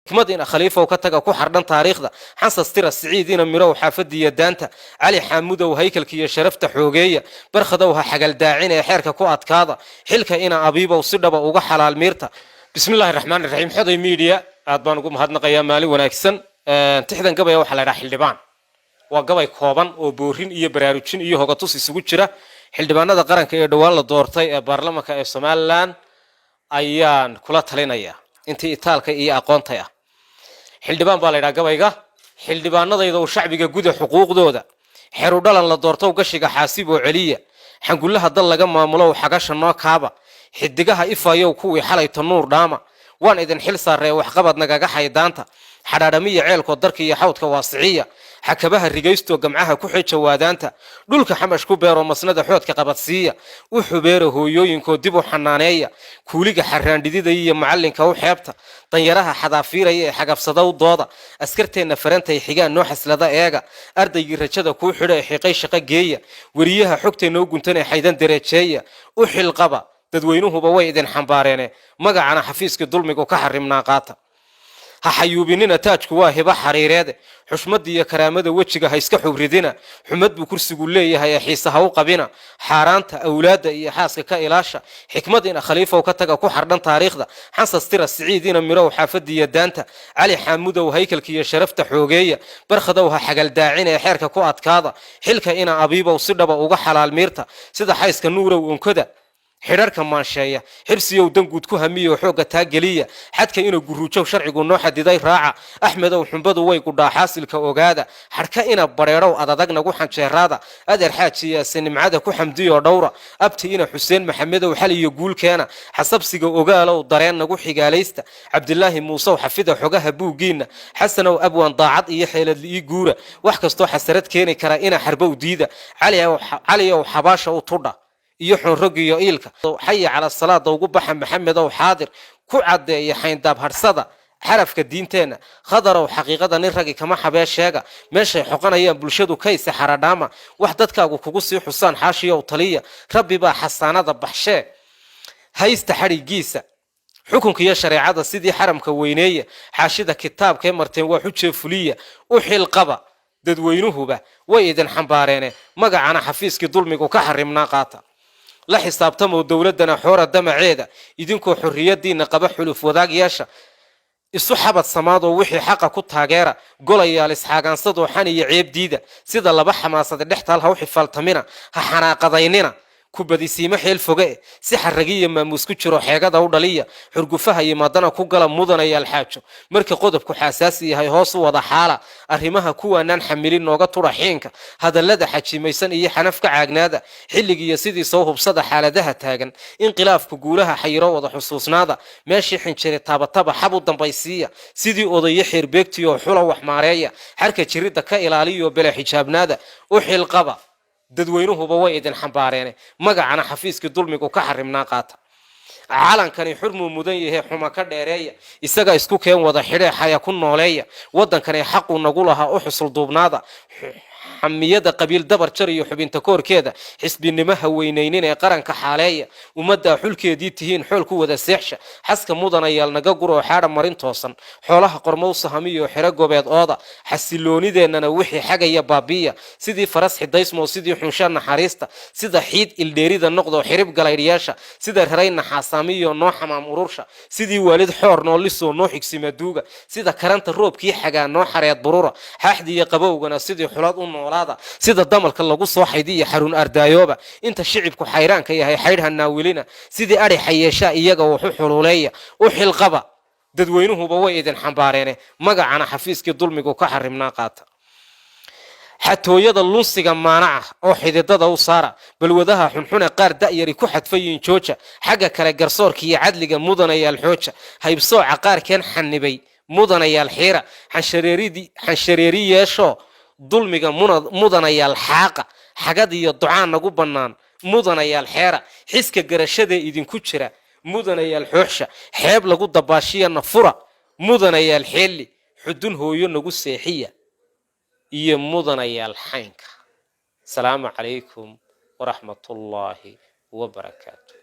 Xikmad ina Khaliifow ka taga ku xardhan taariikhda. Xansastira Siciid ina Mirow, xaafadiyo daanta. Cali Xaamudow, haykalkiiyo sharafta xoogeeya. Barkhadow, ha xagaldaacin ee xeerka ku adkaada. Xilka ina Abiibow si dhaba uga xalaal miirta. Bismillahi raxmaan raxiim. Xoday Media aad baan ugu mahadnaqayaa. Maalin wanaagsan. Tixdan gabaya waxaa la idhaha Xildhibaan. Waa gabay kooban oo boorin iyo baraarujin iyo hogatus isugu jira. Xildhibaanada qaranka ee dhowaan la doortay ee baarlamanka ee Somaliland ayaan kula talinaya, intii itaalka iyo aqoontay ah. Xildhibaan baa la ydhaha gabayga. Xildhibaanadayda uu shacbiga guda xuquuqdooda, xerudhalan la doortow gashiga xaasib oo celiya, xangullaha dal laga maamulow xagasha noo kaaba, xidigaha ifayow kuwii xalayto nuur dhaama, waan idin xil saaree waxqabad nagaga xaydaanta, xadhaadhamiya ceelkoo darka iyo xawdka waasiciya, xakabaha rigaystoo gamcaha ku xeja waadaanta, dhulka xamash ku beeroo masnada xoodka qabadsiiya, u xubeera hooyooyinkoo dib u xanaaneeya, kuuliga xarraandhididaya iyo macallinka u xeebta, danyaraha xadaafiiraya ee xagafsada u dooda, askarteenna farantay xigaan noo xaslada eega, ardaygii rajada kuu xidha ee xiiqay shaqo geeya, weriyaha xogtay noo guntan ee xaydan dereejeeya, u xilqaba dadweynuhuba way idin xambaareene, magacana xafiiskii dulmigu ka xarimnaa qaata. Ha xayuubinina taajku waa hibo xariireede, xushmadda iyo karaamada wejiga ha iska xubridina, xumad buu kursigu leeyahay ee xiise ha u qabina, xaaraanta awlaadda iyo xaaska ka ilaasha. Xikmad ina Khaliifow ka taga ku xardhan taariikhda. Xansastira Siciid ina Mirow, xaafadiyo daanta. Cali Xaamudow, haykalkiiyo sharafta xoogeeya. Barkhadow, ha xagaldaacin ee xeerka ku adkaada. Xilka ina Abiibow si dhaba uga xalaal miirta. Sida xayska Nuurow onkada xidharka maansheeya. Xirsiyow danguud ku hamiyo xoogga taa geliya. Xadka inuu guruujow sharcigu noo xadiday raaca. Axmedow, xumbadu way gudhaa, xaasilka ogaada. Xadhka ina Badheedhow adadag nagu xanjeeraada. Adeer Xaajiyaase nimcada ku xamdiyoo dhowra. Abti ina Xuseen Maxamedow, xal iyo guulkeena. Xasabsiga ogaalow, dareen nagu xigaalaysta. Cabdilaahi Muusow, xafida xogaha buuggiinna. Xasanow Abwaan, daacad iyo xeelad ii guura. Wax kastoo xasarad keeni kara ina Xarbow diida. Caliyow, xabaasha u tudha iyo xunrog iyo iilka. Xaya cala salaada ugu baxa. Maxamedow, xaadir ku caddeeya xayndaab hadhsada xarafka diinteenna. Khadarow, xaqiiqada nin ragi kama xabee sheega. Meeshay xoqanayaan bulshadu kayse xaradhaama. Wax dadkaagu kugu sii xusaan. Xaashiyow taliya, rabbi baa xasaanada baxshee, haysta xadhigiisa. Xukunka iyo shareecada sidii xaramka weyneeya. Xaashida kitaabkee marteen waa xujee fuliya. U xilqaba dadweynuhuba way idin xambaareene, magacana xafiiskii dulmigu ka xarimnaa qaata. La xisaabtamow dowladdana xoora damaceeda, idinkoo xorriyadiinna qaba. Xuluf wadaag yeesha, isu xabad samaadoo wixii xaqa ku taageera. Golayaal isxaagaansadoo xan iyo ceeb diida. Sida laba xamaasada dhextaal ha u xifaaltamina, ha xanaaqadaynina. Kubadisiimo xeel foge, si xaragiya maamuus ku jiro xeegada u dhaliya. Xurgufaha yimaadana ku gala mudanayaal xaajo. Marka qodobku xaasaasi yahay, hoos u wada xaala. Arrimaha kuwaanaan xamilin nooga tura xiinka. Hadallada xajimaysan iyo xanaf ka caagnaada. Xilligiiyo sidii soo hubsada xaaladaha taagan. Inqilaafku guulaha xayiro wada xusuusnaada. Meeshii xinjiri taabataba xab u dambaysiiya. Sidii odayo xeerbeegtiyoo xula wax maareeya. Xarka jiridda ka ilaaliyo bele xijaabnaada. U xilqaba dadweynuhuba way idin xambaareene, magacana xafiiskii dulmigu ka xarimnaa qaata. Calankani xurmuu mudan yahay, xuma ka dheereeya. Isaga isku keen wada xidhee, xaya ku nooleeya. Waddankani xaquu nagu lahaa u xusul duubnaada. Xamiyada qabiil dabar jar iyo xubinta koorkeeda. Xisbinimo ha weynaynin ee qaranka xaaleeya. Ummaddaa xulkeedii tihiin, xool ku wada seexsha. Xaska mudanayaal naga guroo xaadha marin toosan. Xoolaha qormow sahamiyo xero gobeed ooda. Xasiloonideennana wixii xagaya baabiya. Sidii faras xidaysmoo, sidii xunsha naxariista, sida xiid ildheerida noqdoo xirib galaydhyeesha, sida raray naxaasaamiyo noo xamaam urursha, sidii waalid xoor noolisoo noo xigsimaduuga, sida karanta roobkii xagaa noo xareed burura, xaaxdiiyo qabowgana sidii xulad u noolaada, sida damalka lagu soo xaydiyo xarun ardaayooba. Inta shicibku xayraanka yahay, xaydh ha naawilina. Sidii adhi xayeeshaa iyaga waxu xululeeya. U xilqaba dadweynuhuba way idin xambaareene, magacana xafiiskii dulmigu ka xarimnaa qaata. Xatooyada lunsiga maanaca oo xididada u saara. Balwadaha xunxune qaar da'yari ku xadfayin jooja. Xagga kale garsoorka iyo cadliga mudanayaal xooja. Haybsooca qaarkeen xanibay mudanayaal xiira. Xanshareeri yeeshoo dulmiga mudanayaal xaaqa. Xagad iyo ducaa nagu bannaan mudanayaal xeera. Xiska garashadee idinku jira mudanayaal xooxsha. Xeeb lagu dabaashiyana fura mudanayaal xeelli. Xudun hooyo nagu seexiya iyo mudanayaal xaynka. Asalaamu calaykum waraxmatullaahi wabarakaatu.